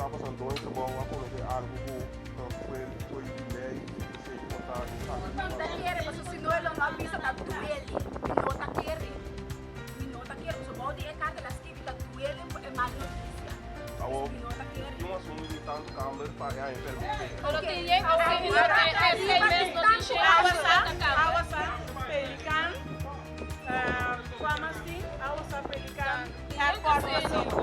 Papa san doño trabou a kometé algu ku fuera di lei, esei por ta esaki. Mi ta kere paso si no e lo no a bisa ta duele. Mi no ta kere. Mi no ta kere paso bou di e karta el a skibi ta duele pa e mal notisia. Awor Mi no ta kere. tin un asuntu di tantu kamber pa e haña permit p'e. Pero tin yen ku si no tin esei mes no tin shei Awa ku sa, ta kamber. awa sa, pelikan, kua mas tin? Awa sa, pelikan, airport.